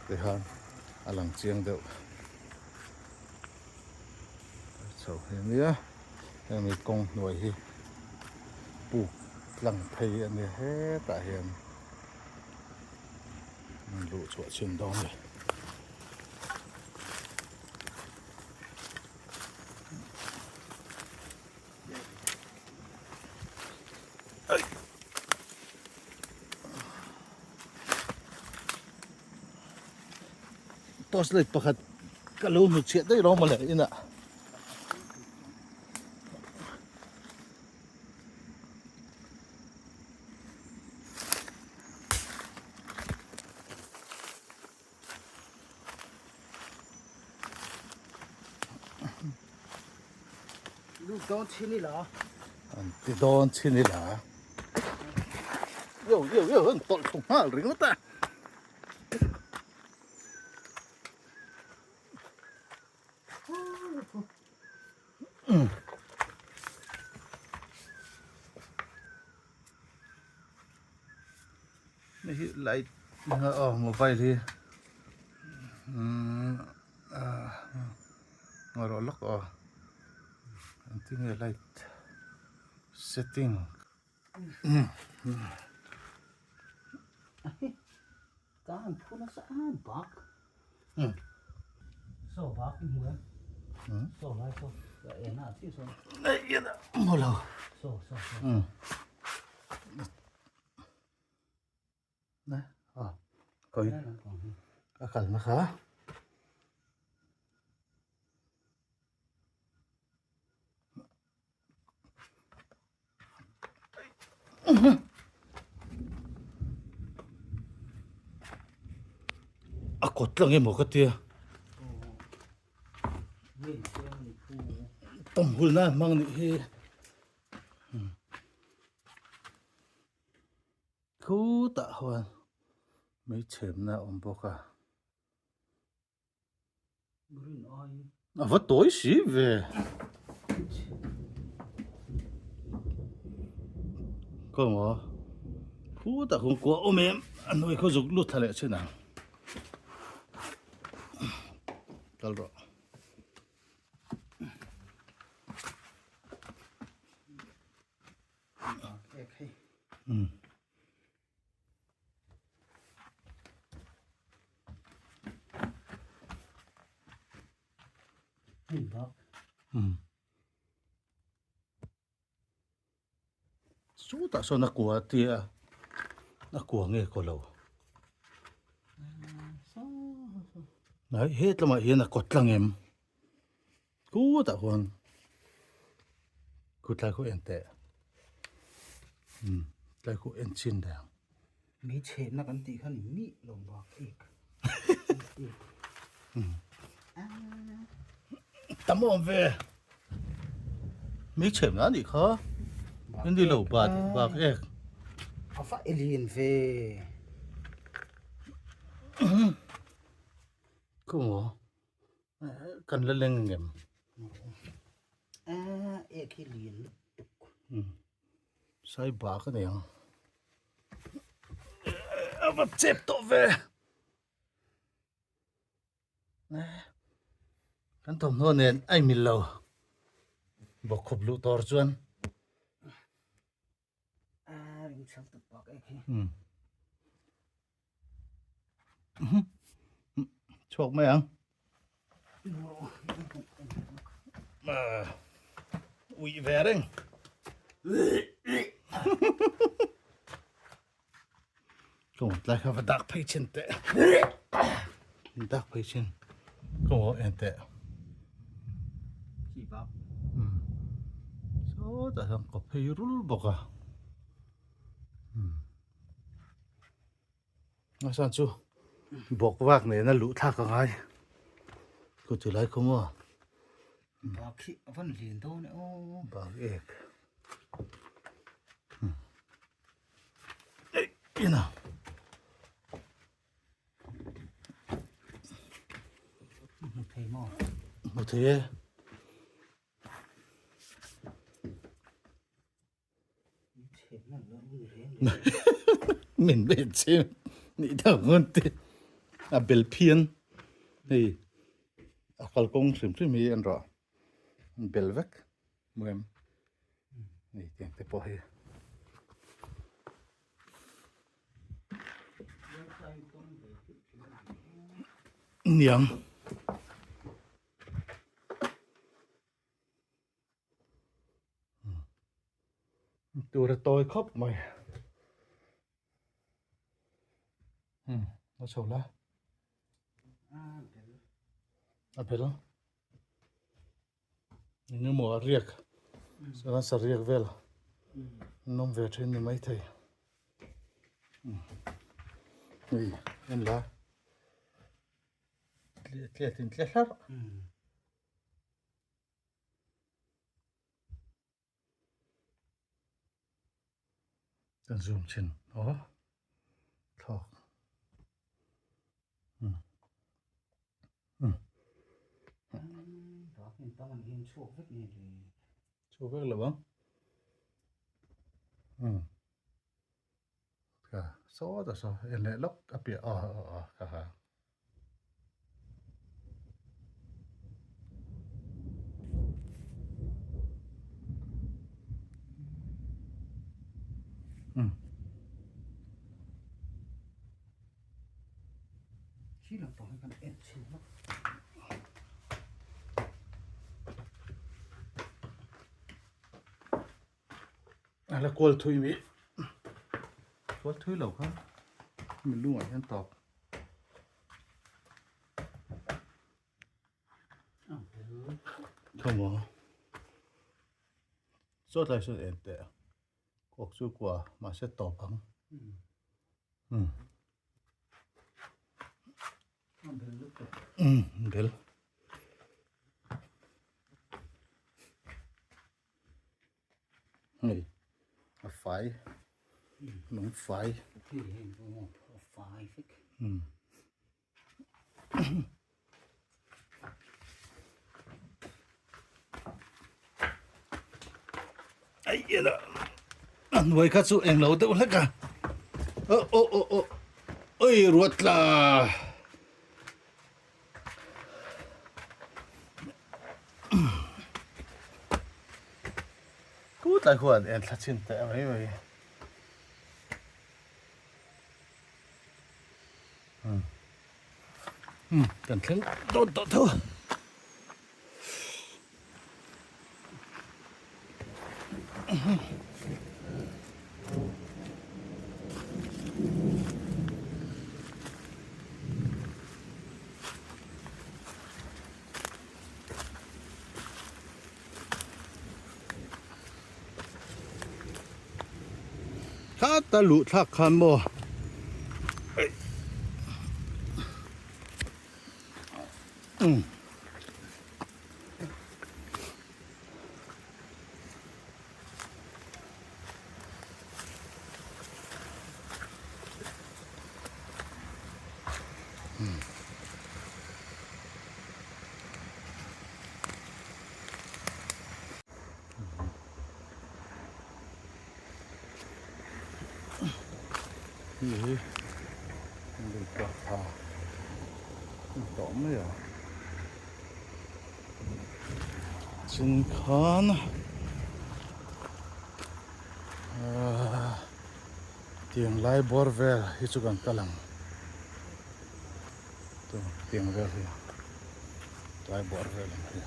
Tikhan a lang chiang deuh chho hi ania hemi kawng hnuai hi puk tlang phei a nia hetah hian luh chhuah chhin dawn a ni. Torch light pakhat ka lo hmu chhiah daih lo mawle inah. Lu dawn chin ila. An ti dawn chin ila. Yo yo yo an tawlh thlu nghal ringawt a. Hei hi light aw mobile hi umm ah ngaih lawk aw engtin nge light setting Ka an phu nasa a bak saw bak i hmu em saw lai saw ka en a chi saw hmu lo saw saw saw ne a koi a kal na kha A kawt tlang emaw ka tia. Tawmhul na hmang nih hi. Khutah huan meichhemna a awm bawk a. A va tawi si ve. Khaw maw khutah khuan kua awm em a hnuai khaw zuk lut thla leh thin ang. Kal rawh. Chutah sawn a kua tia a kua nge kaw lo Ai hetlamah hian a kawt tlang em Khutah khuan khutlai khu en teh umm tlai khu en chin daih ang. Mei chhenna kan tih kha ni mih lo bak ek Tam awm ve mei chhenna a nih kha in ni lo bak bak ek. A va elian ve. Khaw maw. Kan la leng ngem. A ek hi lian lutuk. Sai bak a ni ang. A va chep tawh ve. Kan thawmhnaw nen a inmil lo. Bawkkhawp luh tawr chuan. A ring chho tuk bak ek hi. Chhuak mai ang. Uih ve reng. Kawng tlai kha va dak phei chin teh. Dak phei chin. Kawng en teh. Khi bak. Sawtah hian ka phei rul bawk a. A chuan chu bawk vak nena luh thlak a ngai ku ti lai khaw maw bak hi a van lian dawn e aw bak ek ei ina hmu thei maw hmu thei e Min be chim ni thang ngun ti. a bel phian hei a kalkawng hrim hrim hi an rawh bel vek hmu em hei tiang te pawh hi. Niang. Tur a tawi khawp mai. A chho la. A bel. Eng emaw a riak chuan sa riak vel an awm ve thin ni maithei hei en la tliat in tle hlarh. Kan zoom chhin aw thlawk chhuak vek lo ang ka sawt a saw en leh lawk a piah aw aw aw ka ha. A la kual thui mai kual thui lo kha mi lungah hian tawp. Khawmaw chaw tlai sawn en teh kawk chu kua mahse tawp ang umm bel. Hei a fai lung fai ai ela a hnuai kha chu englo deuh hlek a aw aw aw aw oi ruat tla. Tlai huan en thla chin teh mai mai. Kan thleng dawn tawh tho. Khata luh thlak khan maw Hei hi lui kuah tha a ni tawh mai a chin khan ahh tiang lai bawr vel hi chu kan kal ang tiang vel hi lai bawr vel ang hi.